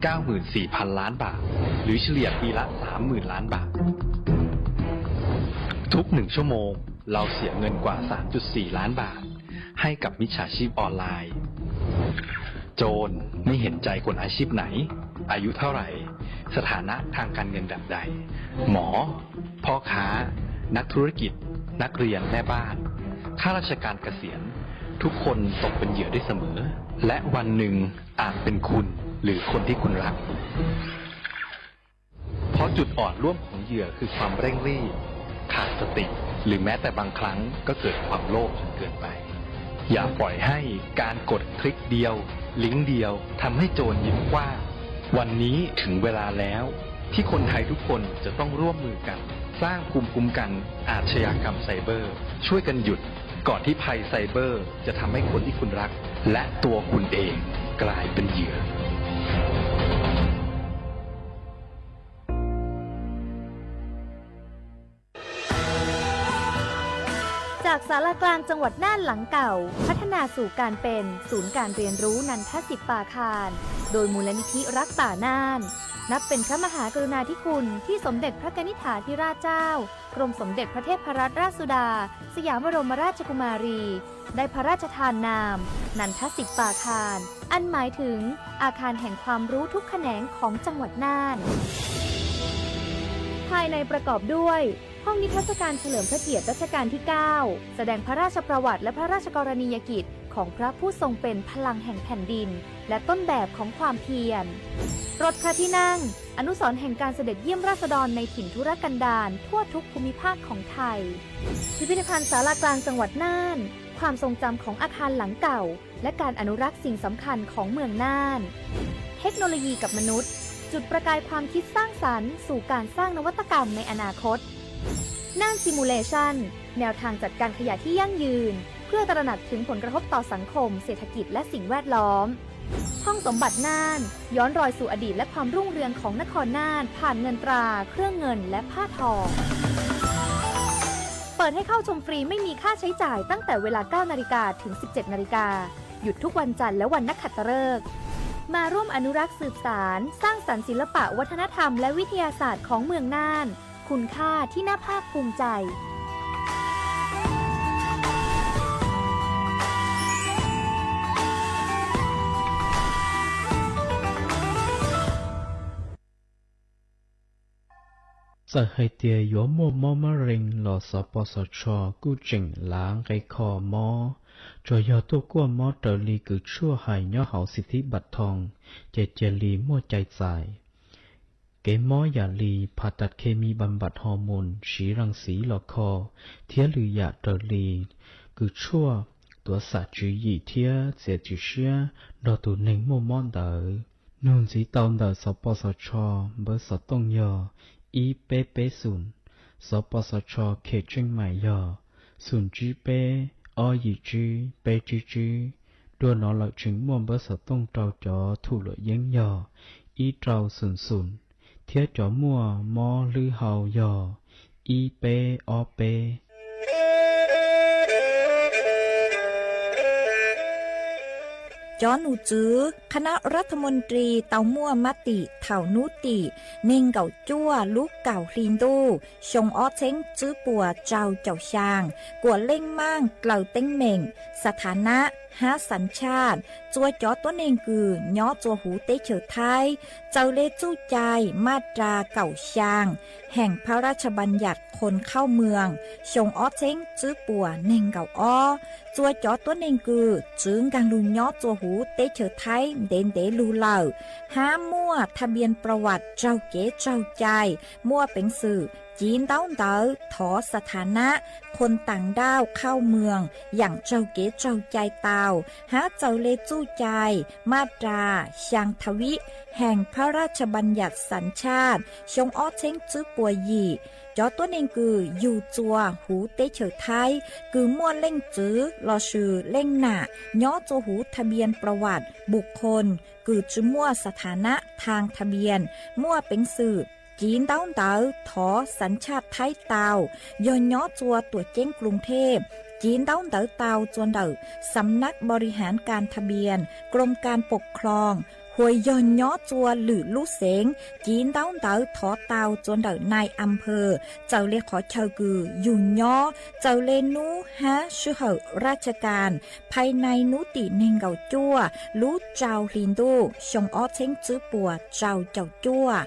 เก้าหมื่นสี่พันล้านบาท หรือเฉลี่ยปีละสามหมื่นล้านบาท ทุกหนึ่งชั่วโมง เราเสียเงินกว่าสามจุดสี่ล้านบาท ให้กับมิจฉาชีพออนไลน์ โจรไม่เห็นใจคนอาชีพไหน อายุเท่าไหร่ สถานะทางการเงินแบบใด หมอ พ่อค้า นักธุรกิจ นักเรียน แม่บ้าน ข้าราชการเกษียณ ทุกคนตกเป็นเหยื่อได้เสมอ และวันหนึ่งอาจเป็นคุณหรือคนที่คุณรัก เพราะจุดอ่อนร่วมของเหยื่อคือความเร่งรีบ ขาดสติ หรือแม้แต่บางครั้งก็เกิดความโลภจนเกินไป อย่าปล่อยให้การกดคลิกเดียว ลิงก์เดียวทำให้โจรยิ้มกว้าง วันนี้ถึงเวลาแล้ว ที่คนไทยทุกคนจะต้องร่วมมือกัน สร้างภูมิคุ้มกันอาชญากรรมไซเบอร์ ช่วยกันหยุด ก่อนที่ภัยไซเบอร์จะทำให้คนที่คุณรัก และตัวคุณเองกลายเป็นเหยื่อ จากศาลากลางจังหวัดน่านหลังเก่า พัฒนาสู่การเป็นศูนย์การเรียนรู้นันทสิทธิ์ปาคาร โดยมูลนิธิรักป่าน่าน นับเป็นพระมหากรุณาธิคุณที่สมเด็จพระกนิษฐาธิราชเจ้า กรมสมเด็จพระเทพรัตนราชสุดา สยามบรมราชกุมารี ได้พระราชทานนาม นันทสิทธิ์ปาคาร อันหมายถึงอาคารแห่งความรู้ทุกแขนงของจังหวัดน่าน ภายในประกอบด้วย ห้องนิทรรศการเฉลิมพระเกียรติรัชกาลที่ เก้า แสดงพระราชประวัติและพระราชกรณียกิจของพระผู้ทรงเป็นพลังแห่งแผ่นดิน และต้นแบบของความเพียร รถพระที่นั่ง อนุสรณ์แห่งการเสด็จเยี่ยมราษฎรในถิ่นทุรกันดารทั่วทุกภูมิภาคของไทย พิพิธภัณฑ์ศาลากลางจังหวัดน่าน ความทรงจำของอาคารหลังเก่า และการอนุรักษ์สิ่งสำคัญของเมืองน่าน เทคโนโลยีกับมนุษย์ จุดประกายความคิดสร้างสรรค์สู่การสร้างนวัตกรรมในอนาคต น่าน Simulation แนวทางจัดการขยะที่ยั่งยืน เพื่อตระหนักถึงผลกระทบต่อสังคม เศรษฐกิจ และสิ่งแวดล้อม ห้องสมบัติน่าน ย้อนรอยสู่อดีตและความรุ่งเรืองของนครน่าน ผ่านเงินตรา เครื่องเงิน และผ้าทอง เปิดให้เข้าชมฟรีไม่มีค่าใช้จ่ายตั้งแต่เวลา เก้านาฬิกา ถึง สิบเจ็ดนาฬิกา หยุดทุกวันจันทร์และวันนักขัตฤกษ์ มาร่วมอนุรักษ์สืบสาน สร้างสรรค์ศิลปะวัฒนธรรมและวิทยาศาสตร์ของเมืองน่าน คุณค่าที่น่าภาคภูมิใจ Txawm hais tias yuav muaj mob mab rees los xov pos xov tshos kuj tseem lav nqe kho mob, tsuas yog tuaj kuaj mob raws li kws tshuaj hais nyob hauv xim thib npam thoo ces cia li muaj cai txais. Kev mob yam li phas tas khe mi npam npam hos moos siv ras xiv los kho thiab lwm yam raws li kws tshuaj tuav xam tswv yim thiab txiav txim siab nrog tus neeg muaj mob ntawd. Nug ntxiv tau ntawm xov pos xov tshos npawb xov tooj yog ib peb peb xoom, xov pos xov tshos khem tseej maim yog xoom tsib peb ob yim tsib peb tsib tsib. Dua no lawm tseem muaj npawb xov tooj rau cov thum luam yeeb yog ib rau xoom xoom thiab cov muaj mob hlwb hau yog ib peb ob peb. จอหนูจือ คณะรัฐมนตรี เตามั่วมติ เถ่านุติ เน่งเก่าจั่ว ลูกเก่า ฮลีนตู้ xyoo ob txheeb tswb puas rau caum xyaa, kuas leej maaj dlaws teeb meem, สถานะ hab สัญชาติ txua cov tuab neeg kws nyob txua huv teb chaws Thaib, txawm le txuj cai มาตรา kaum xyaa แห่งพระราชบัญญัติคนเข้าเมือง xyoo ob txheeb tswb puas neeg nkaum ob. Txua cov tuab neeg kws txwv nkaag lug nyob txua huv teb chaws Thaib ntev ntev lug lawm, hab muaj ทะเบียนประวัติ raug kev raug cai, muaj peev xwm civ ntaub ntawv thov สถานะ คนต่างด้าวเข้าเมือง yaam raug kev raug cai tau, hab txawm le txuj cai มาตรา xyaa tha vib แห่งพระราชบัญญัติสัญชาติ xyoo ob txheeb tswb puas yim, cov tuab neeg kws yug txua huv teb chaws Thaib kws muaj leej txwv lossis leej nam nyob txua huv ทะเบียนประวัติ บุคคล kws tsi muaj สถานะ ทางทะเบียน, muaj peev xwm civ ntaub ntawv thov สัญชาติ Thaib tau, yog nyob txua tuam ceeb กรุงเทพ, civ ntaub ntawv tau txua ntawm สำนักบริหารการทะเบียน กรมการปกครอง uas yog nyob txua lwm lub xeev, civ ntaub ntawv thov tau txua ntawm nai am phawj, txawm le qhov chaw kws yug nyob, txawm le nub hab sij hawm raj tsha kas, phais nai nub tim neeg nkaum cuaj lub rau hli ntuj xyoo ob txheeb tswb puas rau caum cuaj.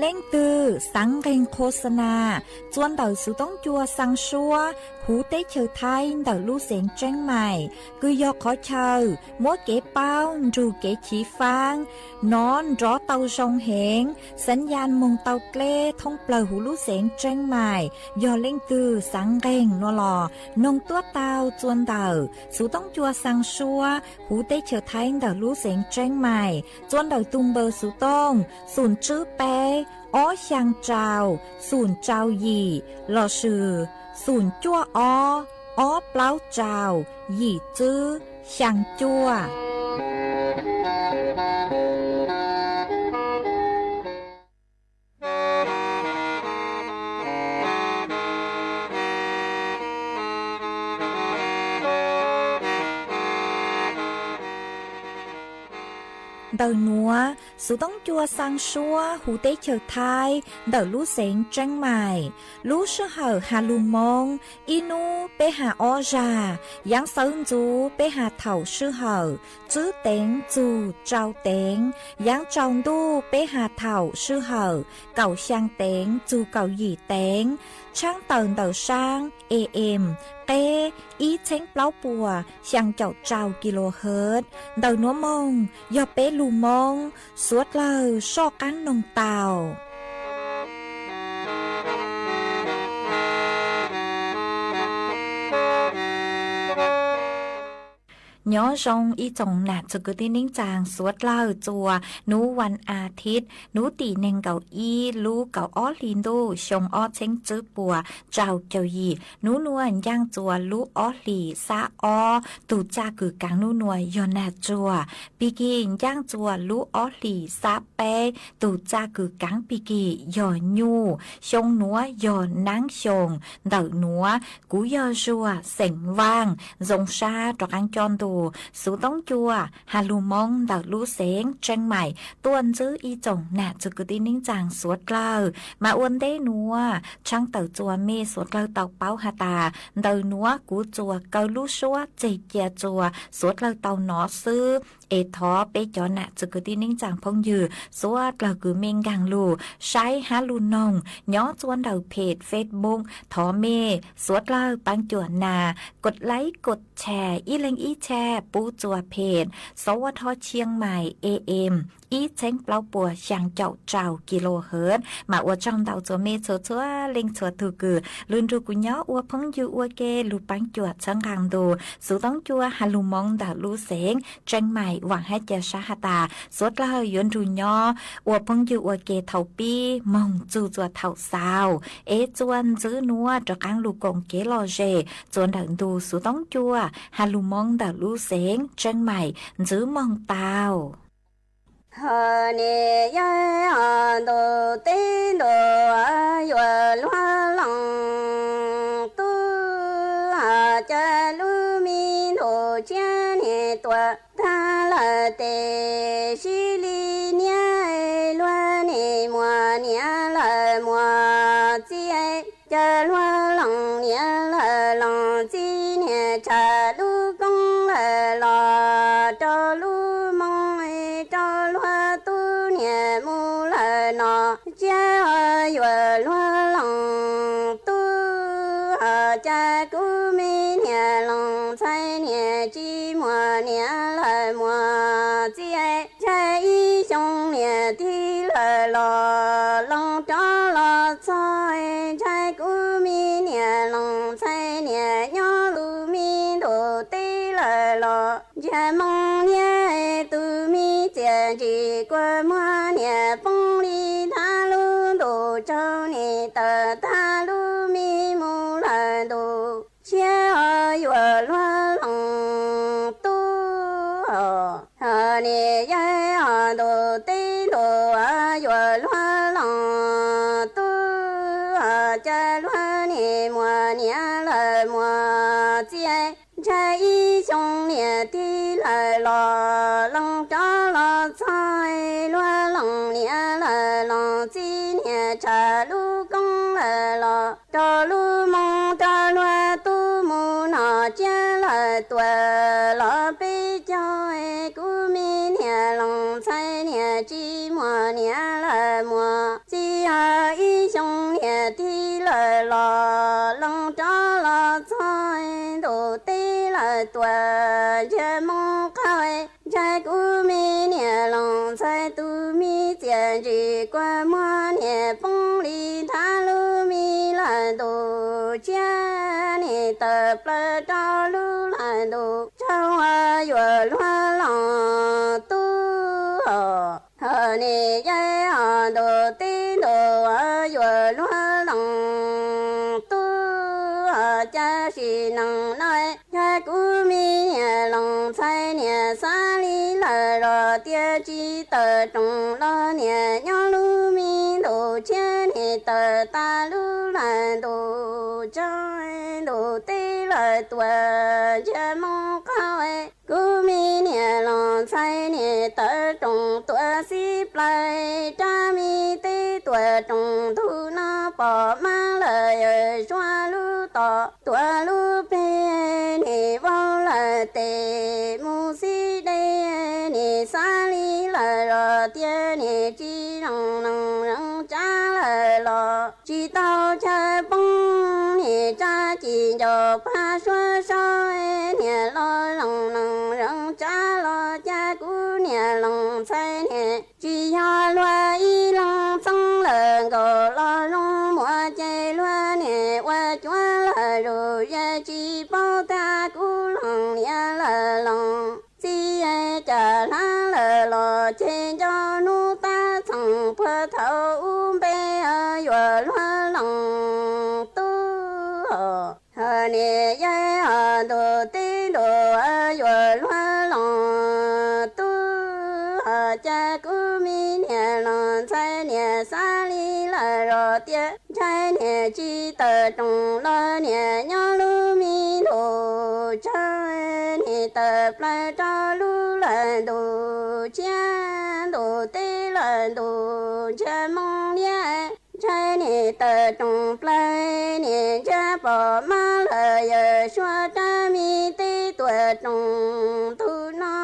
Leej twg xaav nqeeg qho xa nas txua ntawm xuv toob cua xaa suab huv teb chaws Thaib ntawm lub xeev Tseeb Mais, kws yog qhov chaw muab kev paub nrug kev chiv faab nov nrov tau zoo heev, xaav yaj moog tau dleb thoob plawg huv lub xeev Tseeb Mais. Yog leej twg xaav nqeeg nuav los noog tuab tau txua ntawm xuv toob cua xaa suab huv teb chaws Thaib ntawm lub xeev Tseeb Mais txua ntawm tug npawb xuv tooj xum tswb peb ob xyaa rau xum rau yim lossis xum cuaj ob ob plaub rau yim tswb xyaa cuaj. Ntawm nuav, xuv toob cua xaa suab huv teb chaws Thaib ntawm lub xeev Tseeb Mais. Lub sij hawm has lug Moob, ib nub peb has ob zag, yaav xawv ntxuv peb has thaum sij hawm tswb teev txug rau teev, yaav tsaus ntuj peb has thaum sij hawm kaum xyaa teev txug kaum yim teev, tshaab tawm ntawm saab A M qeb ib txheeb plaub puas xyaa caum rau kilohertz. Ntawm nuav moog yog peb lug Moob, suav dlawg soj qaab noog tau. Nyob zoo ib tsoom nam txwv kwv tij neej tsaa suav dlawg txua nub vas a thib, nub tim neeg nkaum ib lub kaum ob hli ntuj xyoo ob txheeb tswb puas rau caum yim. Nub nuav ncaaj txua lub ob hlis xab ob, tug txaj kws kaav nub nuav yog nag tsuag, pig kig ncaaj txua lub ob hlis xab peb, tug txaj kws kaav pig kig yog nyuj, xyoo nuav yog naab xyoo. Ntawm nuav kuv yog Zuag xeem Vaaj, zoo sab rov qaab coj ntu xuv toob cua has lug Moob ntawm lub xeev Tseeb Mais tuaj ntsib ib tsoom nam txwv kwv tij neej tsaa suav dlawg. Mas ua ntej nuav tshaab tawm txua mej suav dlawg tau paub has tas ntawm nuav kuv txua kaw lub suab tseg cia txua suav dlawg tau nov xwb. Es thov peb cov nam txwv kwv tij neej tsaa phooj ywg suav dlawg kws mej nkaag lug saib hab lug noog nyob txua ntawm phem Facebook, thov mej suav dlawg paab cuam nas kod laib kod tshare ib leeg ib tshare pub txua phem, xov ua dho Chiang Mai A M ib txheeb plaub puas xyaa caum rau kilohertz. Mas ua tsaug ntau txua mej txhua txhua leej txhua tug kws lug nrug kuv nyob ua phooj ywg ua ke lug paab cuam txhawb nqaa ntu xuv toob cua has lug Moob ntawm lub xeev Tseeb Mais vaam hab ca sab has tas suav dlawg yuav nrug nyob ua phooj ywg ua ke thaum pib moog txug txua thaum xaus, es txua ntsib nuav rov qaab lug koom kev lom zem txua ntawm ntu xuv toob cua has lug Moob ntawm lub xeev Tseeb Mais ntsib moog tau. Hos nim yog ntu teb ntu yuav luag loos tub, hos ca lub me ntu tsiab nim tuam tag lawm tes sib li niab luag nim muas niam lawm muas txiv, ca luag loos niam lawm loos txiv niam tsham lub koob lawm los rau lub moo, rau luag tub niam mus lawm no. Tsiab yuav luag loos tub, hos ca kuv me niam loos ntxhais niam tsis muas niam lawm muas txiv, ntshai ib xyoo niam tig lawm los loos rov los txog, ntshai kuv me niam loos ntxhais niam nyob lub me ntu teb lawm los ntsiag moo niam tus me txiaj ntsim kua muag niam poob li thab lub ntu tsaug nim tawm thab lub me mus lawm ntu. Tsiab yuav luag loos tub, hos nim yog ntu teb ntu yuav luag loos tub, hos ca luag nim muas niam lawm muas Ib xyoo niam tij lawm los lees rov los txog, luag lees niam lawm los txiv niam tsham lub koob lawm los rau lub moo rau luag tub mus nom tsiab lawm tuam los peb caug. Kuv me niam lees ntxhais niam tsis muaj niam lawm muaj txiv, ib xyoo niam tij lawm los lees rov los txog, ntuj teb lawm tuam ntsiag moo qaug, ntshai kuv me niam lees ntxhais tus me txiaj ntsig kua muag niam poob li nrab lub me lawm ntuj tshiab, niam tawm plaws rau lub lawm ntuj tsaug, yuav luag lees tub. Hos niam yawm os, ntuj teb ntuj, yuav luag lees tub, cas sim neej no yog kuv me niam lees ntxhais niam xav li lawm los tias tsis tawm roos los niam nyob lub me ntuj tshiab, niam tawm tas lub lawm ntuj tsaug, ntuj teb lawm tuam ntsiag moo qaug. Kuv me niam lees ntxhais niam tawm roos tuam xib plaws rab me teb tuam roos ntug no pom mab lawm yawm suab lub tom tuam lub peg, niam vau lawm tes mus xib dej, niam xav li lawm los tias niam tsis zoo neej zoo tsav lawm los tsis tau chaw poob, niam tsa cim ncaus pab suab sau, niam los zoo neej zoo tsav los cas kuv niam lees ntxhais niam tsis yog luag ib leeg txheeb lawm nkaus los zoo muaj ces luag niam ua cuav lawm zus, yawm tsis paub tag kuv lees niam lawm lees txiv, cas hlab lawm los ces nco hnub tab txheej puag thaum ub npe yuav luag lees tub. Hos niam yawm os, ntuj teb ntuj, yuav luag lees tub, cas kuv me niam lees ntxhais niam xav li lawm los tias ntshai niam tsis tawm roos los niam nyob lub me ntuj tshav, niam tawm plaws rau lub lawm ntuj tshiab, ntuj teb lawm ntuj ntsiag moo liab, ntshai niam tawm roos plaws niam ntsiag pom mab lawm yawm suab rab me teb tuam roos ntug no,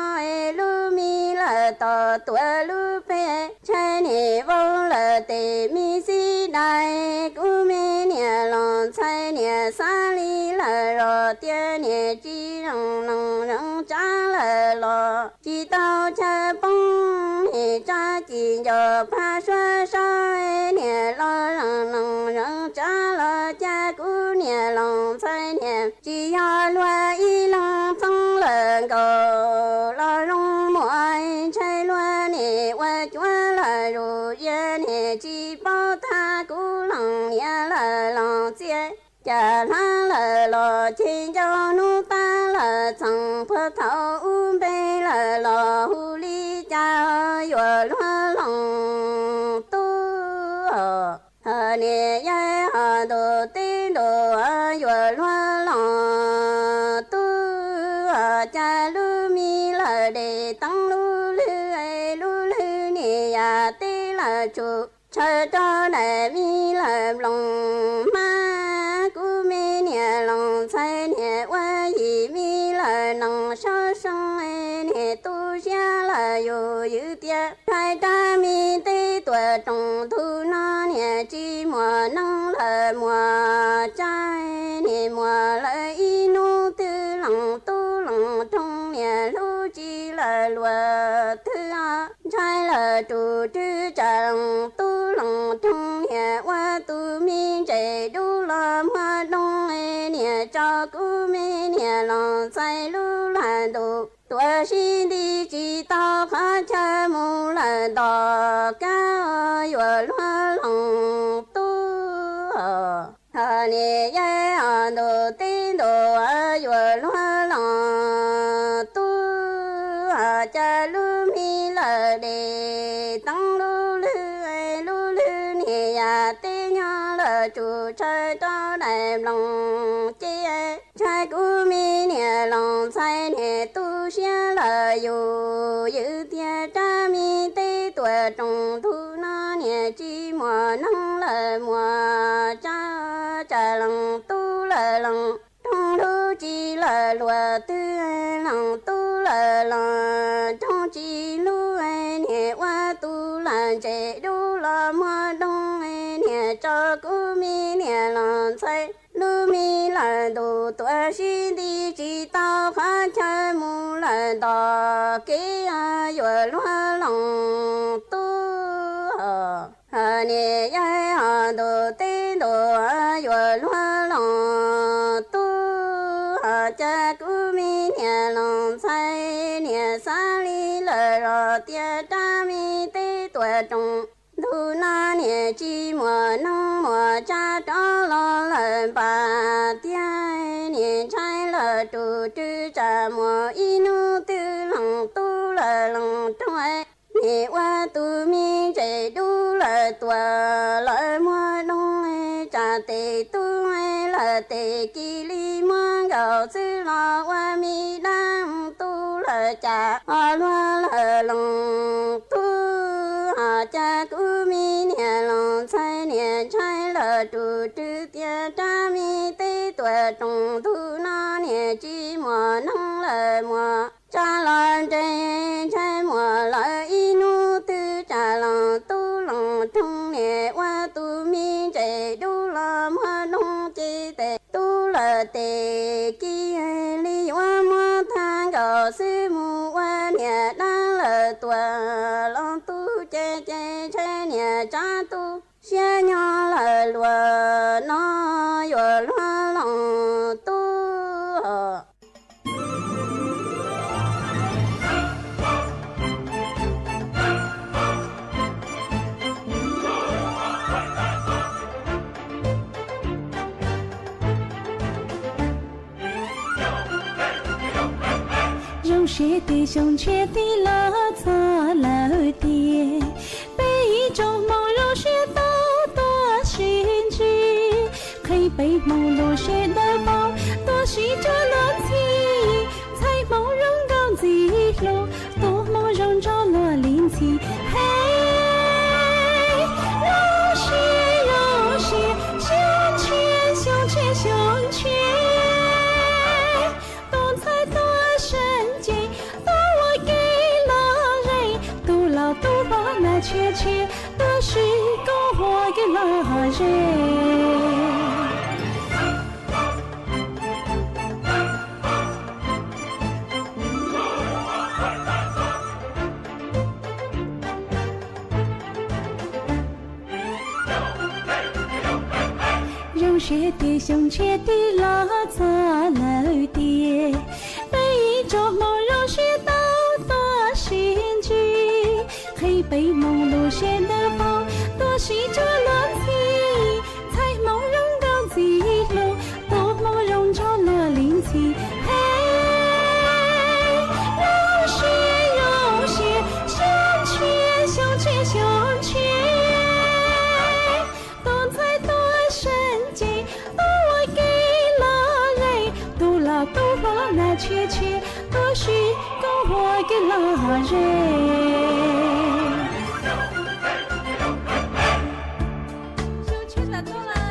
lub me lawm tom tuam lub peg, ntshai niam vau lawm tes me xib dais, kuv me niam lees ntxhais niam xav li lawm los tias niam tsis zoo neej zoo tsav lawm los tsis tau chaw poob, niam tsa cim ncaus pab suab sau, niam los zoo neej zoo tsav los cas kuv niam lees ntxhais niam tsis yog luag ib leeg txheeb lawm nkaus los zoo muaj, ntshai luag niam ua cuav lawm zus, yawm niam tsis paub tag kuv lees niam lawm lees txiv, cas hlab lawm los ces nco hnub tab lawm txheej puag thaum ub npe lawm los hu li cas yuav luag lees tub. Hos niam yawm os, ntuj teb ntuj, yuav luag lees tub, cas lub me lawm dej teeb lub lwg, lub lwg niam yam teb lawm tsum tshaw rau daim me lawm nploos hmab, kuv me niam lees ntxhais niam ua yim me lawm nees sab soo, niam tu siab lawm yus ywj tias ntshai rab me teb tuam roos ntug no niam tsis muaj neeg lawm muaj tsav, niam muaj lawm ib hnub twg lees tub lees roog niam hlub tsis lawm luag twg, ntshai lawm tus rwg tsam lees tub lees roog niam ua tus me ntses dub los muag doo, niam tso kuv me niam lees ntxhais lub lawm ntuj tuam sib nti tsis tau qhov chaw mus lawm nto kab yuav luag lees tub. Hos niam yawm os, ntuj teb ntuj, yuav luag lees tub, cas lub me lawm dej teeb lub lwg, lub lwg niam yam teb nyob lawm tsum tshaw rau daim nploos ces, ntshai kuv me niam lees ntxhais Niam tu siab lawm yus ywj tias rab me teb tuam roos, ntu no niam tsis muaj neeg lawm muaj tsa, tsam lees tub lawm lees roog, hlub tsis lawm hluas twg lees tub lawm lees roog, tsis hlub niam ua tus lawm ntses dub los muag doog, niam tso kuv me niam los ntxhais lub me lawm ntuj tuam sib nti, tsis tau qhov chaw mus lawm nto kev yuav luag loos tub. Niam yawg ho ntuj teb ntuj yuav luag loos tub, ho cas kuv me niam los ntxhais niam xav li lawm los tias rab me teb tuam roos, ntu no niam tsis muaj neeg muaj tsa rov los lawm npam tiag, niam ntshai lawm tus rwg tsam muaj ib hnub twg lees tub lawm lees roog, niam ua tus me ntses dub lawm tuam lawm muag doog, tsam tes tub lawm tes kiv li muab nkaus xwb los ua me dab tub lawm cas ho luag lawm lees tub, ho cas kuv me niam los ntxhais niam ntshai lawm tus rwg tias rab me teb tuam roos, ntu no niam tsis muaj neeg lawm muaj tsa los nres ntshai muaj lawm ib hnub twg tsam lees tub lees roog, niam ua tus me ntses dub los muag doog ces tes tub lawm tes kiv li yuav muab tag nkaus xwb mus ua niam dab lawm tuam los tub ces ces ntshai niam tsab tu siab nyob lawm luag no yuav luag loos tub. Zoo siab tias xyoo tshiab tij los txog lawm tiag, peb ib tsoom Hmoob zoo siab tau tuaj sib ntsib, qhia peb Hmoob lub siab dawb paug tuaj sib tso luag ntxhi, ntxhais Hmoob zoo nkauj ntxim hlub, tus Hmoob zoo nrog luag li ntxhi. He, zoo siab zoo siab, xyoo tshiab xyoo tshiab xyoo tshiab, tus ntxhais tuaj seem ceeb, tuaj ua ke lom zem, tus laus tuaj hlob mas tshiab tshiab, tuaj sib koom ua ke lom zem. Zoo siab tias xyoo tshiab tij los txog lawm tiag, peb ib tsoom Hmoob zoo siab tau tuaj sib ntsib, qhia peb Hmoob lub siab dawb paug tuaj sib tso luag ntxhi, ntxhais Hmoob zoo nkauj ntxim hlub, tus Hmoob zoo nrog luag li ntxhi. He, zoo siab zoo siab, xyoo tshiab xyoo tshiab xyoo tshiab, tus ntxhais tuaj seem ceeb, tuaj ua ke lom zem, tus laus tuaj hlob mas tshiab tshiab, tuaj sib koom ua ke lom zem. Xyoo tshiab tas tuaj lawm.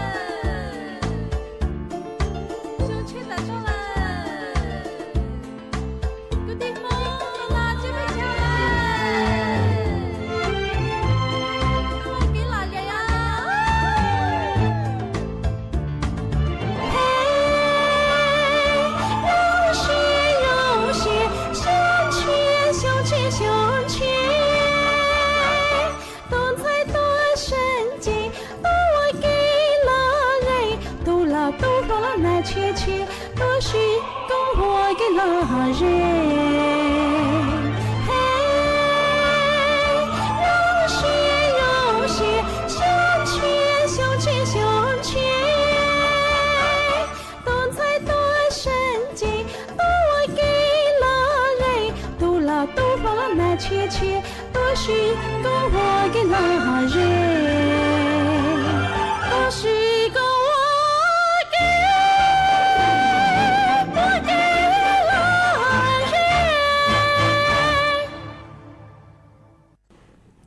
Xyoo tshiab tas tuaj lawm. Kwv tij Hmoob los tsib peb caug lawm. Hmoob kev lom zem os. He, zoo siab zoo siab, xyoo tshiab xyoo tshiab xyoo tshiab, tus ntxhais tuaj seem ceeb, tuaj ua ke lom zem, tus laus tuaj hlob mas tshiab tshiab, tuaj sib koom ua ke lom zem. He, zoo siab zoo siab, xyoo tshiab xyoo tshiab xyoo tshiab, tus ntxhais tuaj seem ceeb, tuaj ua ke lom zem, tus laus tuaj hlob mas tshiab tshiab, tuaj sib koom ua ke lom zem. Tuaj sib koom ua ke, ua ke lom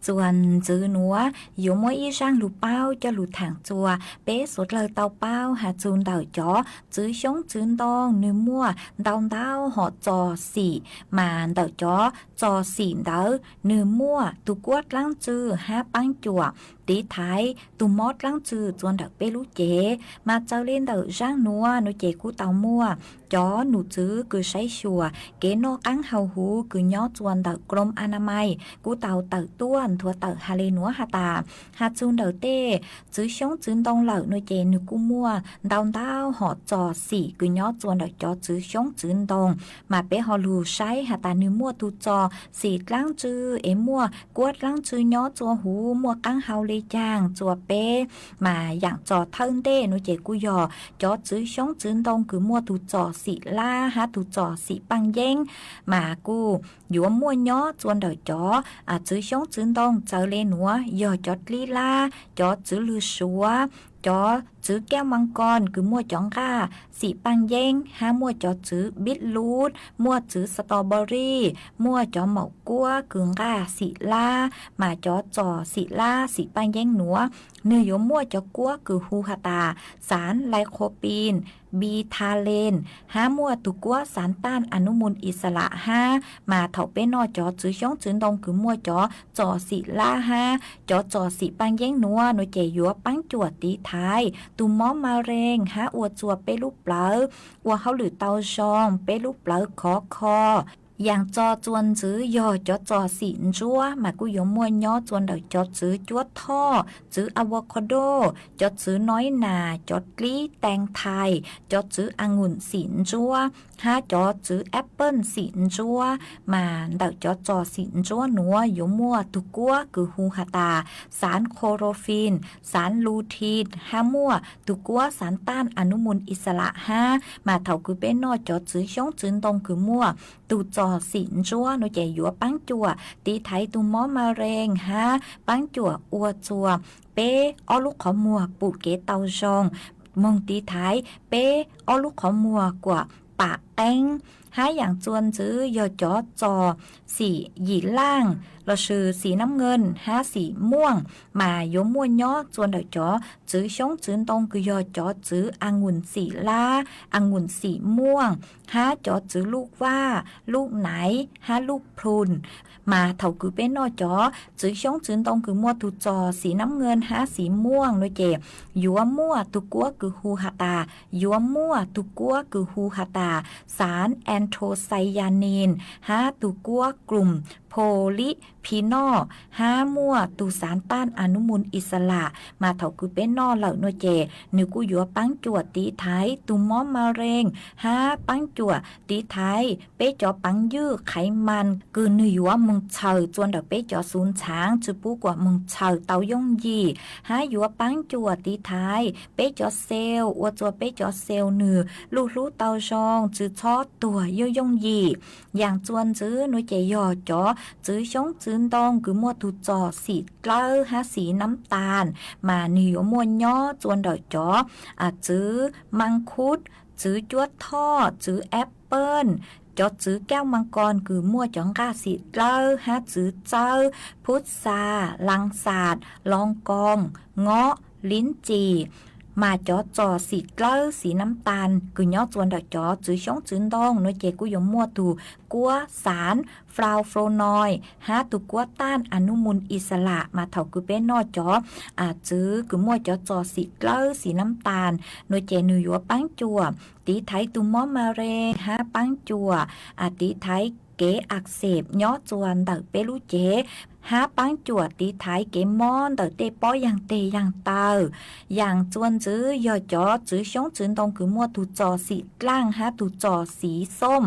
Txuas ntxwv nuav yuav muaj ib zaaj lug paub coj lug thaam txuas. Peb suav dlawg tau paub has txug ntawm cov txwv xyoob txwv ntoo nwg muaj ntau ntau hom txos xim, mas ntawm cov txos xim ntawd nwg muaj tug kuab dlaab tsi hab paab cuam tiv thaiv tug mob dlaab tsi txua ntawm peb lub cev. Mas txawm le ntawm zaaj nuav nuav ces kuj tau muaj cov num txwv kws saib xyuas kev noj qaab hau huv kws nyob txua ntawm Krom Anamais kuj tau tawm tuaj nthuav tawm has le nuav has tas, has txug ntawm tej txwv xyoob txwv ntoo lawm nuav ces nwg kuj muaj ntau ntau hom txos xim kws nyob txua ntawm cov txwv xyoob txwv ntoo. Mas peb ho lug saib has tas nwg muaj tug txos xim dlaab tsi es muaj kuab dlaab tsi nyob txua huv, muaj qaab hau le caag txua peb. Mas yaam txog thawj ntej nuav ces kuj yog cov txwv xyoob txwv ntoo kws muaj tug txos xim lab hab tug txos xim paaj yeeb, mas kuj yuav muaj nyob txua ntawm cov txwv xyoob txwv ntoo txawv le nuav yog cov dlib lab, cov txwv lwg suav, cov txwv kaaj maa koos kws muaj cov nqaj xim paaj yeeb, hab muaj cov txwv bib lub, muaj txwv strawberry, muaj cov maum kuab kws nqaj xim lab. Mas cov txos xim lab xim paaj yeeb nuav nwg yuav muaj cov kuab kws hu has tas xaav lai qhua pin, bi tha len, hab muaj tug kuab xaav taaj a nub mus is lam hab. Mas thaum peb noj cov txwv xyoob txwv ntoo kws muaj cov txos xim lab hab cov txos xim paaj yeeb nuav nuav ces yuav paab cuam tiv thaiv tug mob ma rees hab ua txua peb lub plawv ua hauj lwm tau zoo, peb lub plawv khov kho. Yaam txog txuas ntxwv yog cov txos xim ntsuab mas kuj yuav muaj nyob txua ntawm cov txwv cuab thoj, txwv avocado, cov txwv noib nas, cov dlib tees thais, cov txwv a ngus xim ntsuab, hab cov txwv apple xim ntsuab. Mas ntawm cov txos xim ntsuab nuav yuav muaj tug kuab kws hu has tas xaav chlorophyll, xaav lutein, hab muaj tug kuab xaav taaj a nub mus is lam hab. Mas thaum kws peb noj cov txwv xyoob txwv ntoo kws muaj tug txos xim ntsuab nuav ces yuav paab cuam tiv thaiv tug mob ma rees hab paab cuam ua txua peb ob lub qhov muag pum kev tau zoo, moog tiv thaiv peb ob lub qhov muag kuam pam qeeb. Hab yaam txuas ntxwv yog cov txos xim yim laaj lossis xim nab nqeeg hab xim muaj, mas yuav muaj nyob txua ntawm cov txwv xyoob txwv ntoo kws yog cov txwv a ngus xim lab, a ngus xim muaj, hab cov txwv luj vaj, luj naiv hab luj plum. Mas thaum kws peb noj cov txwv xyoob txwv ntoo kws muaj tug txos xim nab nqeeg hab xim muaj nuav ces yuav muaj tug kuab kws hu has tas, yuav muaj tug kuab kws hu has tas xaav anthocyanin hab tug kuab glum polyphenol hab muaj tug xaav taaj a nub mus is lam. Mas thaum kws peb noj lawm nuav ces nwg kuj yuav paab cuam tiv thaiv tug mob ma rees hab paab cuam tiv thaiv peb cov peev ywj qhaiv mas kws nwg yuav moog txhaws txua ntawm peb cov xuv ntxhaav tsi pub kuam moog txhaws tau yooj yim, hab yuav paab cuam tiv thaiv peb cov cell ua txua peb cov cell nwg luj hlub tau zoo tsi txhob tuag yooj yooj yim. Yaam txuas ntxwv nuav ces yog cov txwv xyoob txwv ntoo kws muaj tug txos xim dlawb hab xim nab tas, mas nwg yuav muaj nyob txua ntawm cov txwv maa khuv, txwv cuab thoj, txwv apple, cov txwv kaaj maa koos kws muaj cov nqaj xim dlawb hab txwv txawb, phub xa, laa xas, loo koos, ngob, liv txim. Mas cov txos xim dlawb xim nab tas kws nyob txua ntawm cov txwv xyoob txwv ntoo nuav ces kuj yuav muaj tug kuab xaav flavonoid hab tug kuab taaj a nub mus is lam. Mas thaum kws peb noj cov txwv kws muaj cov txos xim dlawb xim nab tas nuav ces nwg yuav paab cuam tiv thaiv tug mob ma rees hab paab cuam tiv thaiv kev a xeem nyob txua ntawm peb lub cev, hab paab cuam tiv thaiv kev mob ntawm tej pob yaag teg yaag taw. Yaam txuas ntxwv yog cov txwv xyoob txwv ntoo kws muaj tug txos xim dlaaj hab tug txos xim xooj,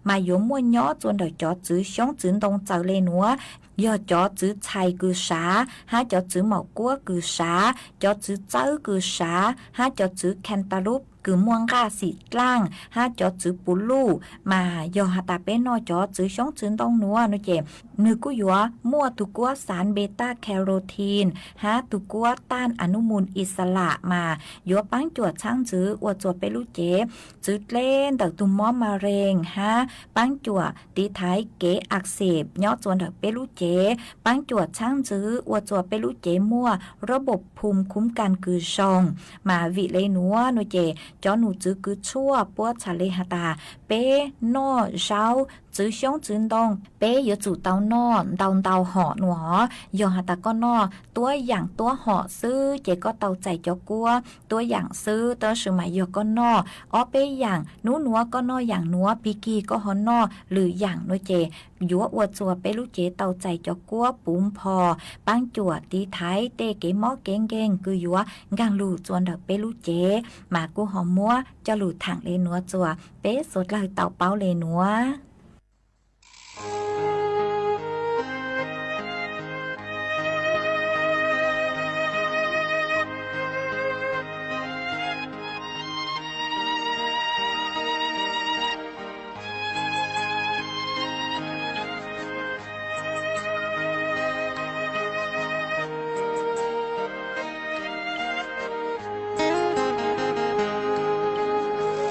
mas yuav muaj nyob txua ntawm cov txwv xyoob txwv ntoo txawv le nuav yog cov txwv txhais kws sav hab cov txwv maum kuab kws sav, cov txwv txawb kws sav hab cov txwv cantaloupe kws muaj nqaj xim dlaaj hab cov txwv puv luj. Mas yog has tas peb noj cov txwv xyoob txwv ntoo nuav no ces nwg kuj yuav muaj tug kuab xav beta carotene hab tug kuab taj anumun ixalam mas yuav paab cuam txhaab ntxwv ua txuas peb lub cev txwv dleb ntawm tug mob ma rees hab paab cuam tiv thaiv kev a xes nyob txuas ntawm peb lub cev, paab cuam txhaab ntxwv ua txuas peb lub cev muaj rab npum phum khuv kas kws zoo. Mas vim le nuav no ces cov num txwv kws tshuaj puab txhais le has tas peb noj zaub txwv xyoob txwv ntoo peb yuav tsum tau noj ntau ntau hom nuav. Yog has tas koj noj tuab yaam tuab hom xwb ces koj tau txais cov kuab tuab yaam xwb, tab sis mas yog koj noj ob peb yaam, nub nuav koj noj yaam nuav, pig kig koj ho noj lwm yaam nuav ces yuav ua txuas peb lub cev tau txais cov kuab puv npho, paab cuam tiv thaiv tej kev mob kev nkeeg kws yuav nkaag lug txuas ntawm peb lub cev. Mas kuj ho muab coj lug thaam le nuav txuas peb suav dlawg tau paub le nuav.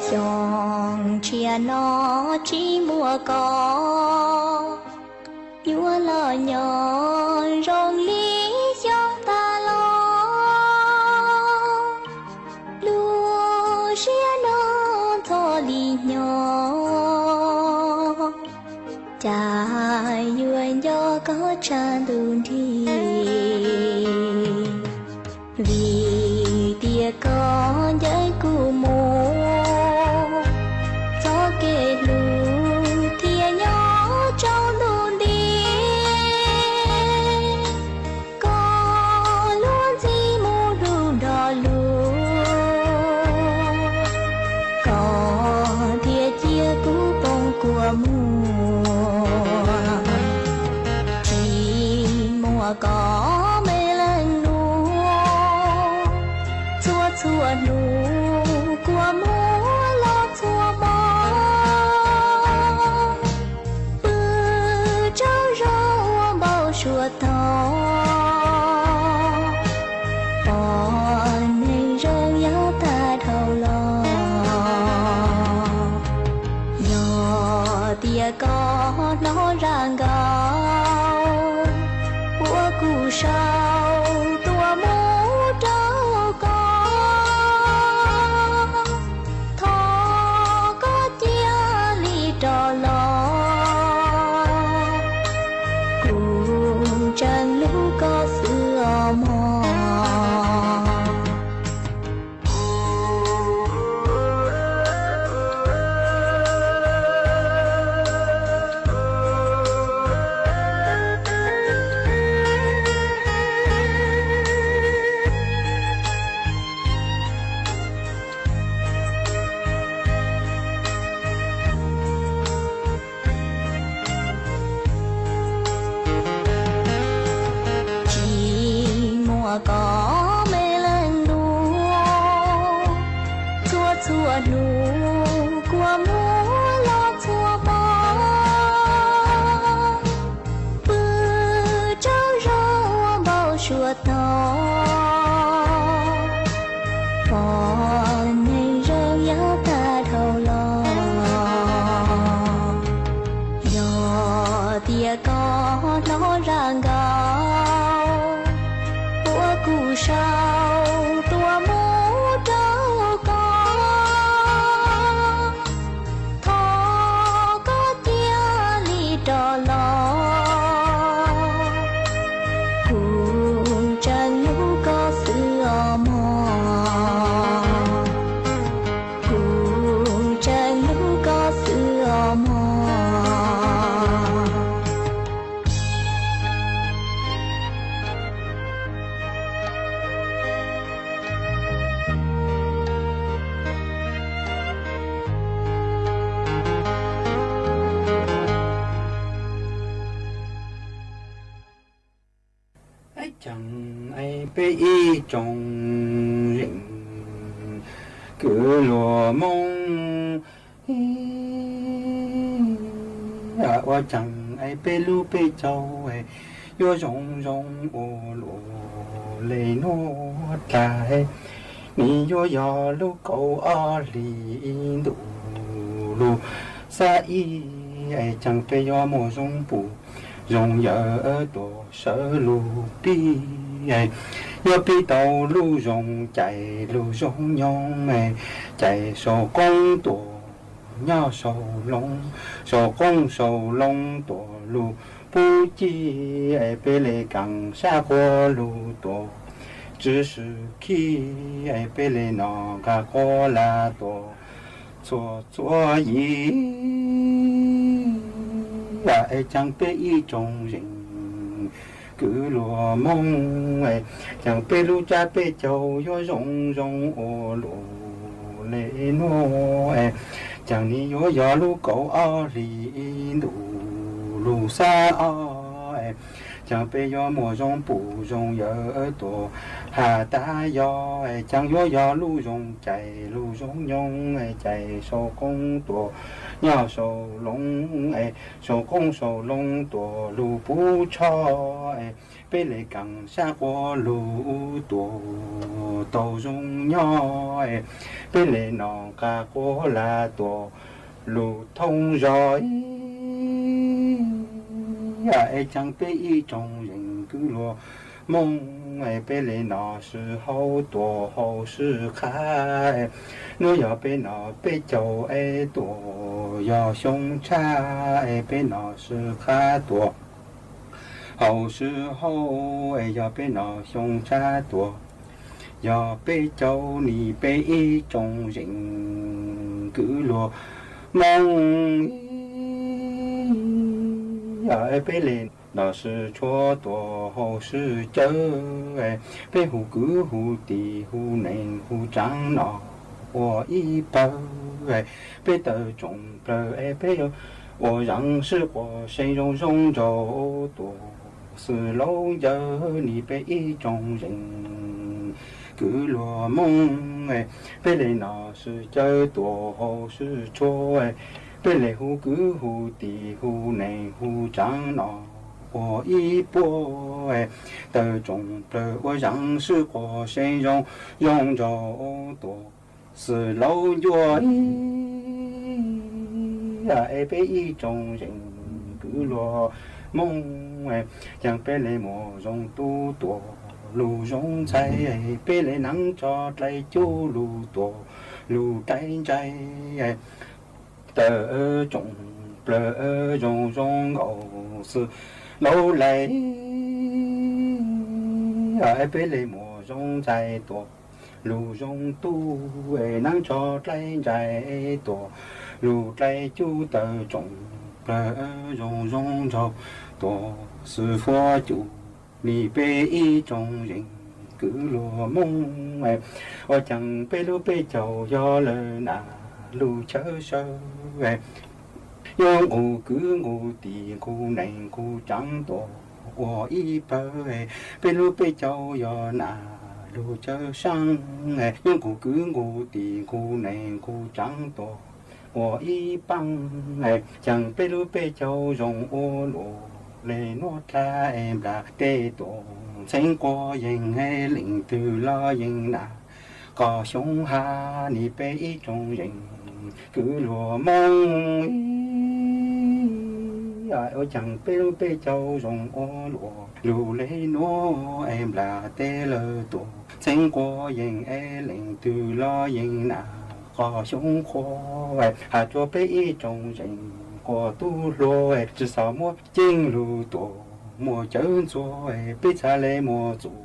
Xyoo tshiab no tsis muaj koj, nyuaj los nyob zoo li xyoo tag los. Lub siab no ntxhov li nyob, cas yuav nco koj tshav ntuj nrig. Vim tias koj ncaim kuv mus, txoj kev hlub thiaj nyob tsaus ntuj nti. Koj luag ntxhi mus hlub nrog luag, koj thiaj cia kuv poob kua muag. Tsis muaj koj me leej nus, txhua txhua hnub kua muag los txhua hmo. Pw tsaug zog ua npau suav tog, pom neeg zoo yog tag dhau los. Yog tias koj hnov zaj nkauj uas kuv sau tuaj mus rau koj, thov koj cia li rov los, kuv tseem hlub koj xwb os mog. Tsis muaj koj me leej nus, txhua txhua hnub kua muag los txhua hmo. Pw tsaug zog ua npau suav tog, pom neeg zoo yog tag dhau los. Yog tias koj hnov zaj nkauj uas kuv sau tuaj mus rau koj, thov koj cia li rov los, kuv tseem hlub koj xwb os mog, kuv tseem hlub koj xwb os mog. Peb ib tsoom zeem Kwv luag Moob, ua caag es peb lub peb caug yuav zoo zoo ua luaj le nuav dlaag. Nwg yuav yog lub kaum ob hlis ntuj lug xab ib, caag peb yuav muaj zoo pum zoo yawm tuaj sawv lug pib. Yuav pib tau lub zoo cai lug zoo nyoog, cai sau qoob tuaj nyob sau loo, sau qoob sau loo tuaj lug pub ci. Peb le kaam sab quas lug tuaj tsw sw khib, peb le noj nqaj quas lag tuaj txhua txhua yim. Es caag peb ib tsoom zeej kwv luag Moob, caag peb lub tsab peb caug yuav zoo zoo ua luaj le nuav. Caag nwg yuav yog lub kaum ob hlis ntuj lug xab ob, caag peb yuav muaj zoo pum zoo yawm tuaj has tas yog. Caag yuav yog lub zoo cai lug zoo nyoog, cai sau qoob tuaj nyob sau loo, sau qoob sau loo tuaj lug pub tsho. Peb le kaam sab quas lug tuaj tau zoo nyob, peb le noj nqaj quas lag tuaj lug thoob zog. Es caag peb ib tsoom zeej kwv luag Moob, peb le noj sw hauv tuaj haus sw qhab. Nuav yog peb noj peb caug es tuaj yog xyoo tshab, peb noj sw qhab tuaj haus sw hauv, yog peb noj xyoo tshab tuaj yog peb caug. Nwg peb ib tsoom zeej kwv luag Moob, peb le noj sw tshuaj tuaj haus sw cawv, peb hu kwv hu tij hu neej hu tsaav noj ua ib pawg. Peb tawg tsoom plawg es peb ua zaam sib quas seev zoo zoo nraug tuaj xwb lauj. Ncaws nwg peb ib tsoom zeej kwv luag Moob, peb le noj sw cawv tuaj haus sw tshuaj, peb le hu kwv hu tij hu neej hu tsaav noj ua ib puag. Tawg tsoom plawg ua zaam sib quas seev zoo zoo nraug tuaj xwb lauj. Ncaws es peb ib tsoom zeej kwv luag Moob, caag peb le muaj zoo tub tuaj lug zoo ntxhais, peb le naav tsho dlai cub lug tuaj lug dlai ntsais. Tawg tsoom plawg zoo zoo nkaus xwb lauj lais, peb le muaj zoo ntxhais tuaj lug zoo tub, naav tsho dlai ntsais tuaj lug dlai cub. Tawg tsoom plawg zoo zoo nraug tuaj xwb fuab cum. Nwg peb ib tsoom zeej kwv luag Moob, ua caag peb lub peb caug yog lawm na lug chaw sawv. Yuav nqus kwv nqus tij nqus neej nqus tsaav tuaj ua ib pawg, peb lub peb caug yog na lug chaw saav. Yuav nqus kwv nqus tij nqus neej nqus tsaav tuaj ua ib paab, caag peb lub peb caug zoo ua luaj le nuav dlaag. Nplaag teb tuaj ntxheev quas yees, leej twg los yeej na qos xyoob hab. Nwg peb ib tsoom zeej kwv luag Moob, ua caag peb lub peb caug zoo ua luaj lug le nuav. Nplaag teb lawm tuaj ntxheev quas yees, leej twg los yeej na qos xyoob qhuav. Has rua peb ib tsoom zeej quas tub hluas, tsi xav muab ceeb lug tuaj muaj cawv ntxuag, peb txhad le muaj txuj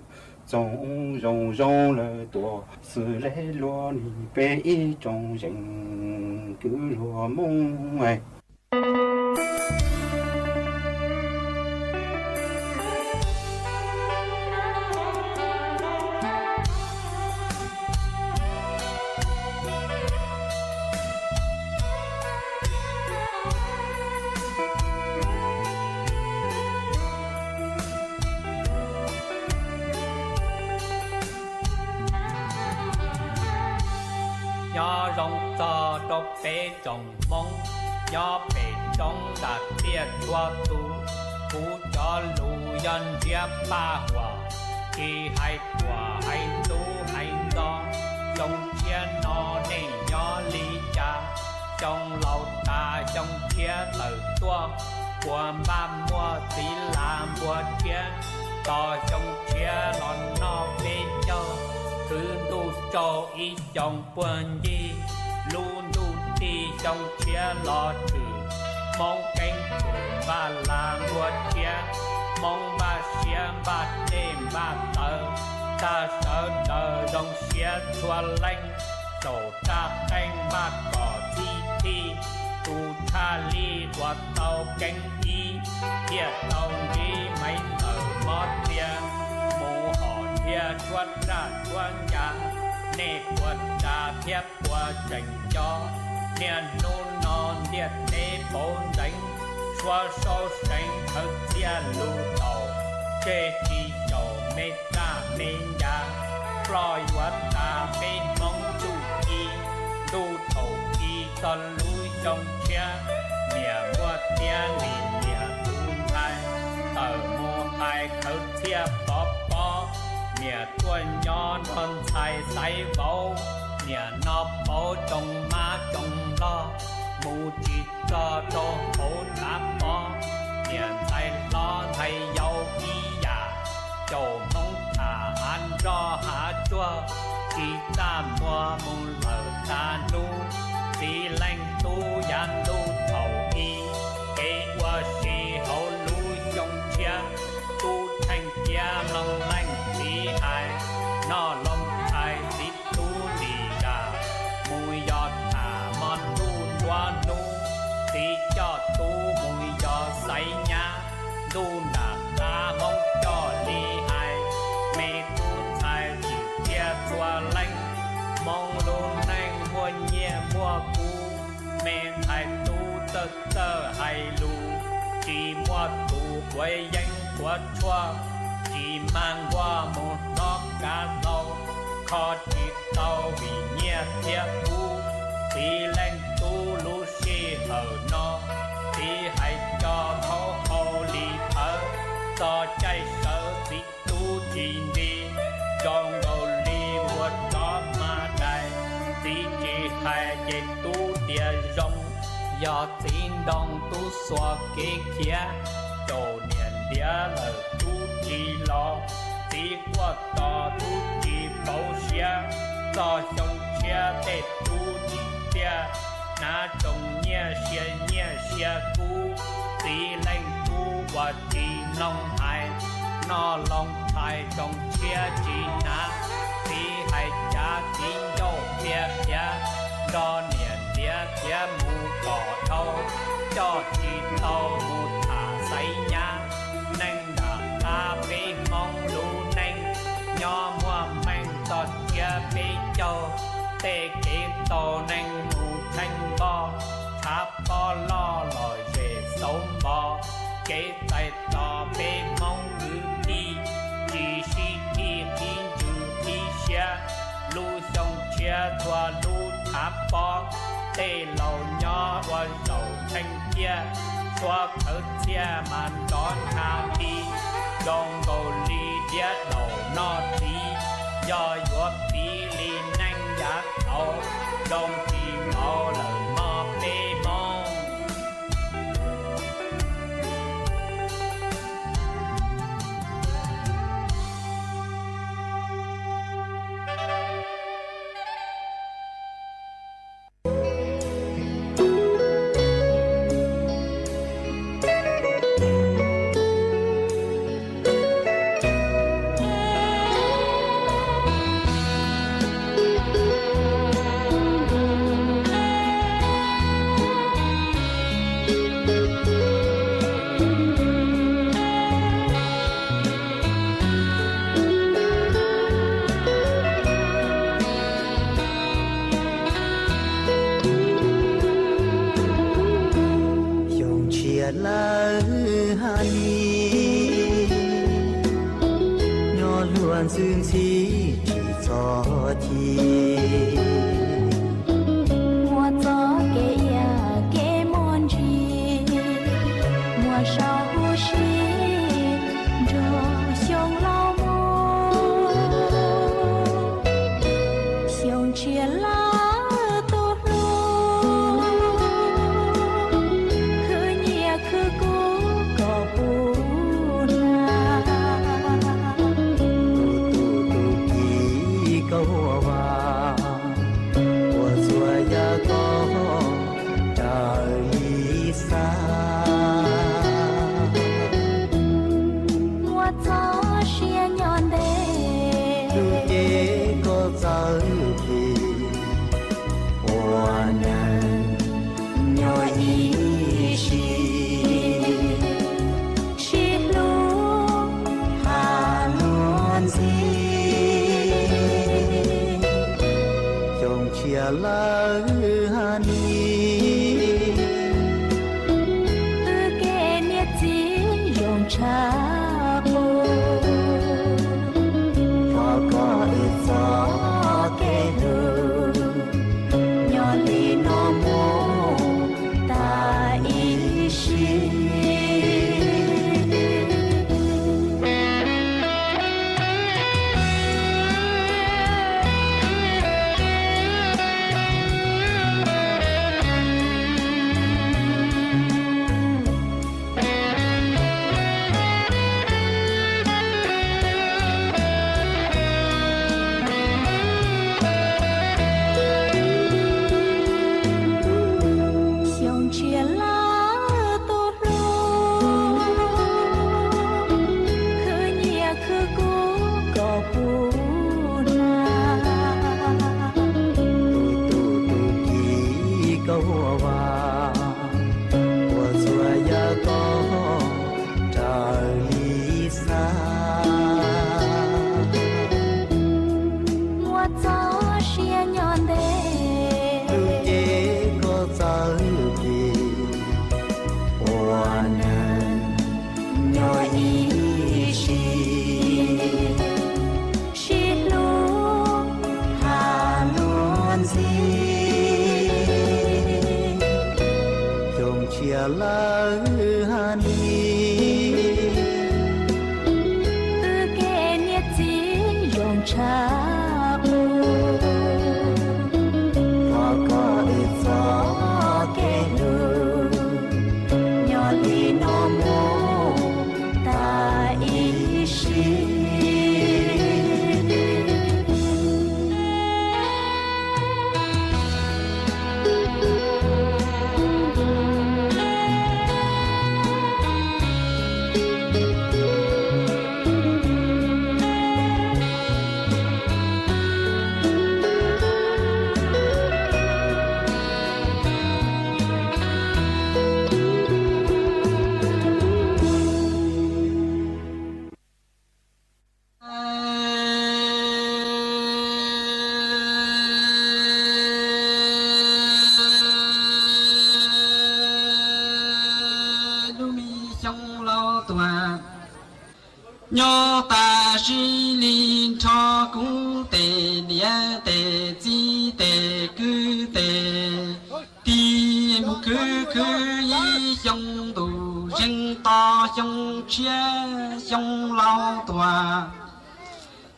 txoom zoo zoo lawm tuaj xwb le luag. Nwg peb ib tsoom zeej kwv luag Moob. Nyob zoo txog rau peb tsoom Hmoob nyob pem roob nram tiaj txhua tus, kuv cov lus yog ntsiab paj huam, tsis hais tuam hais ntub hais ntxov. Xyoo tshiab no nej nyob li cas? Xyoo laus tas xyoo tshiab tawm tuaj, puas npaj muaj txiv las npua tshiab, tos xyoo tshiab los noj peb caug, khwv ntuj tsaug ib xyoos puag ncig, lub ntuj tig xyoo tshiab los tshwm. Hmoob keeb kwm npaj las npua tshiab, Hmoob npaj siab npaj dej npaj taws, tag sawv daws zoo siab txhua leej, saum raj qeej npaj kom txhij txhij, tus tshaj lij uas tau keeb ib, thiaj tau ntsib Maiv Tawm Mob Txias, mus hom thiab tshuab raj tshuab ncas, nej puas tsav thiab puas tseem nco? Niaj hnub no ntiaj teb pauv ntxeev, suab saub seev khawv txhiaj lus taum, tseg tsis xyaum me raj me ncas, ploj yuav tas peb Hmoob txuj ci. Ntuj thaum i txog lub xyoo tshiab, niam muaj tiab nim niam tus ntxhais, tawm mus hais khawv txhiaj pov pob, niam tuaj nyob nrog ntxhais xaiv vauv, niam no pauv tsoom mab tsoom loj, mus tsis txog rau hauv tshav pob, niam ntxhais hlob ntxhais yau ib yam, caum Hmoob tham hav nroj hav tsuag, tsis txaj muag mus lawm tav hnub, txiv leej tub yav ntuj thaum i, kev ua si hauv lub xyoo tshiab, tub tsheej tiab mloog leej txiv hais, noj loo tshais txiv tub ntim zam, mus yos tham hmo ntuj nruab hnub, txiv coj tub mus yos xaiv nyab, ntuj nram qab Hmoob coj li hais, me tub ntxhais tsim txiaj txhua leej, Hmoob lub neej muaj nyiaj muaj kub, me ntxhais tub txawj txawj hais lus, tsis muaj tus quav yeeb quav tshuaj, tsis mag nkuaj mus hlob kav hlau, kho tsis tau vim nyiaj thiab kub. Txiv leej tub lub sij hawm no, txiv hais co thaub hau li thawv, txog caij sawv txiv tub tsis nti, zoo nkaus li npua tsov hma dais, txiv tsis hais ces tub tias zoo. Yog txiv ntoo tub xuas kev khiav, caum niam ntiav lawm tub tsis los, txiv quaj tos tub tsis pauv siab, txog xyoo tshiab tej tub tsim txiaj, hnav tsoom nyiaj sia nyiaj sia kub, txiv leej tub uas tsis mloog hais, noj loo tshais tsoom tshiab tsis hnav, txiv hais cav txiv ncauj qhia khiav, nrog niam ntiav khiav mus kom dhau, coj tsis tau mus tham xaiv nyab, neej nram qab peb Hmoob lub neej, nyob muaj meej txog tshiab peb caug, tej kev tau neeg mus tsheej npoj, tshav pob loj lom zem xauv npo, kev txais tos peb Hmoob kwv tij, tsis sib thij qhib ntsws qhib siab, lub xyoo tshiab txhua lub tshav pob, tej laus nyob ua zaum tsheej ciaj, suab khawv txhiaj mas nrov ncha nti, zoo nkaus li diab daum noj txiv, yog yuav piv li neej yav thaud, zoo tsis npaum lawm mog peb Hmoob. Xyoo tshiab lawm hab li, nyob luag ntxwb ntxhi tsis txog ci. Saum huv si nrog xyoo laus mus, xyoo tshiab lawm tus hlub, khwv nyiaj khwv kub kom puv nag. Tus tus tus kis koj ua vas, ua txhua yam koj raws li xav. Muaj txoj sia nyob ntev, lub cev koj txawj kis, ua neeg nyob ib sim, sib hlub tham luag ntxiv. Xyoo tshiab lawm hab ni, wb kev niam txiv zoo tshaj qub. Thov koj wb txoj kev hlub nyob li no mus tas ib sim. Xyoo tshiab lawm tus hlub, khwv nyiaj khwv kub kom puv nag. Tus tus tus kis koj ua vas, ua txhua yam koj raws li xav. Muaj txoj sia nyob ntev, lub cev koj txawj kis, ua neeg nyob ib sim, sib hlub tham luag ntxiv. Xyoo tshiab lawm hab ni, wb kev niam txiv zoo tshaj qub. Thov koj wb txoj kev hlub nyob li no mus tas ib sim. Lub me xyoo laus tuaj, nyob tas sis li nrho kuv tej niam tej txiv tej kwv tej tij mus khwv khwv ib xyoo ntuj zeeg to xyoo tshiab xyoo laus tuaj.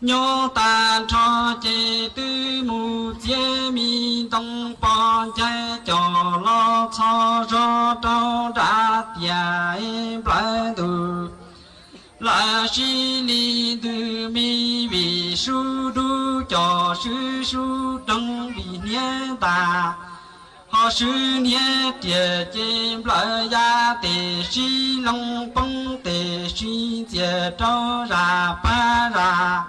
Nyob tag nrho ces twb mus txiav me ntoo pov ncaig coj los txhos zog rau nram tiaj nplawg ntug. Lawv sib li ntws me vim sub dub coj swb sub doog vim hniav ntas. Ho swb hniav riam ces nplawg ya tes sib loo poob tes sib ntxias rau zaj pab zaj.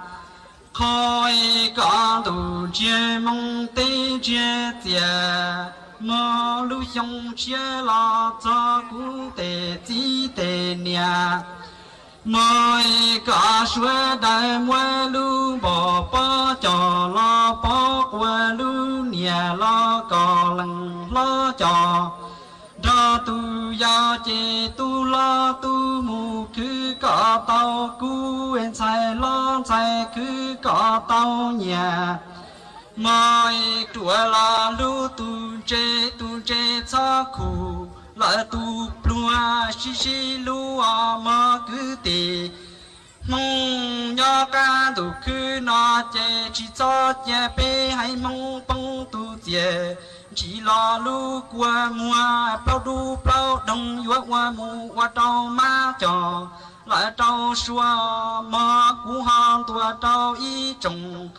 Qhov es kom ntuj ntsiag moo teb ntsiag txiaj, muaj lub xyoo tshiab los txog kuv tej txiv tej niam. Muaj es kom sawv daws muab lub npog pob coj los pov quas lub niam los kom leej hlob coj nrog tus yau ces tus hlob tus mus khwv kom tau, kuv ntxhais hlob ntxhais khwv kom tau nyiaj. Muaj es ruam los hlub tus ntse, tus ntse txhob khuv, Lawv tus pluag sib sib hlub os mog kwv tij Hmoob, nyob qab ntuj khwb no ces tsis txhob cia peb haiv Hmoob poob tus txiaj. Ntsis los lub kua muag plaub dub plaub doog yuav ua mus ua rau mab coj lawv rau sua mog. Kuv ho ntuas rau ib tsoom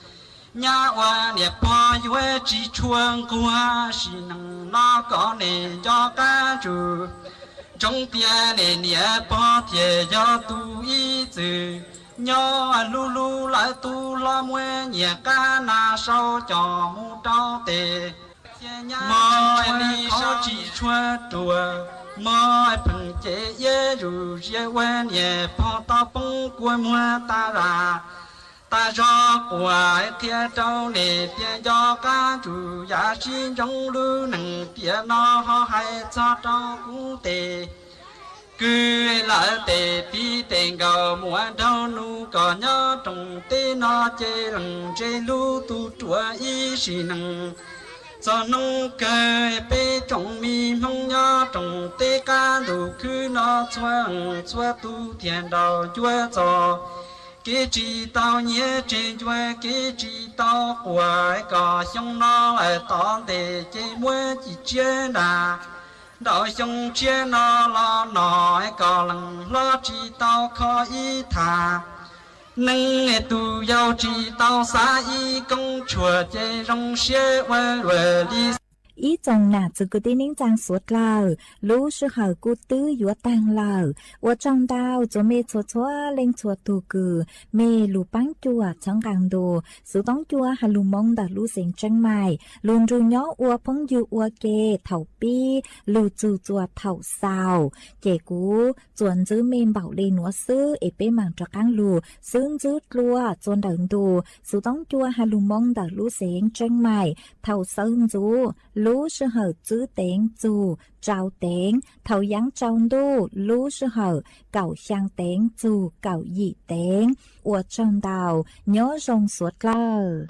nyab ua niam pog yuav tsis tshua nquag sim neej no kom nej nco qab ntsws ntsoov tias nej niam pog thiaj yog tus ib txwm nyob hlub hlub lawv tus hlob muab nyiaj qab nas sau coj mus rau tes mog li sab tsis tshua ruam mog. Pheej ces iab zus ziab ua niam pog tau poob kua muag tas zaj tas zog. Quas qhia rau nej tias nco qab ntsws yam sib ntsoov lub neej tiam no ho hais txog rau kuv tes kwv lawm tes tib tes nkaus muaj nraug nus kom nyob rooj teb no ces leej ntse hlub tus ruam ib sim neej. Txog hnub kawg peb tsoom me Hmoob nyob rooj teb qab ntuj khwb no txhua txhua tus thiaj nrauj ncua txog kev tsis tau nyiaj tseg ncua kev tsis tau quas kom xyoo no lawm tom ntej ces muab cim tsiab nrag nraum xyoo tshiab no los no kom leej hlob tsis tau kho ib thaj neeb, tus yau tsis tau xav ib koob tshuaj ces zoo siab ua luaj li. Ib tsoom nam txiv kwv tij neej tsaa suav dlawg, lub sij hawm kuj twb yuav taag lawm. Ua tsaug ntau txhua mej txhua txhua leej txhua tug kws mej lug paab cuam txhawb nqaa ntu Xuv Toob Cua has lug Moob ntawm lub xeev Tsheej Maim lug nrug nyob ua phooj ywg ua ke thaum pib lug txug txuas thaum xaus. Ces kuv tsuas ntxwb mej npaum le nuav xwb es peb maam rov qaab lug xwb ntxwb dlua txua ntawm ntu Xuv Toob Cua has lug Moob ntawm lub xeev Tsheej Maim thaum sawv ntxuv lub sij hawm tsib teev txug rau teev, thaum yaav tsaus ntuj lub sij hawm kaum xyaa teev txug kaum yim teev. Ua tsaug ntau, nyob zoo suav dlawg.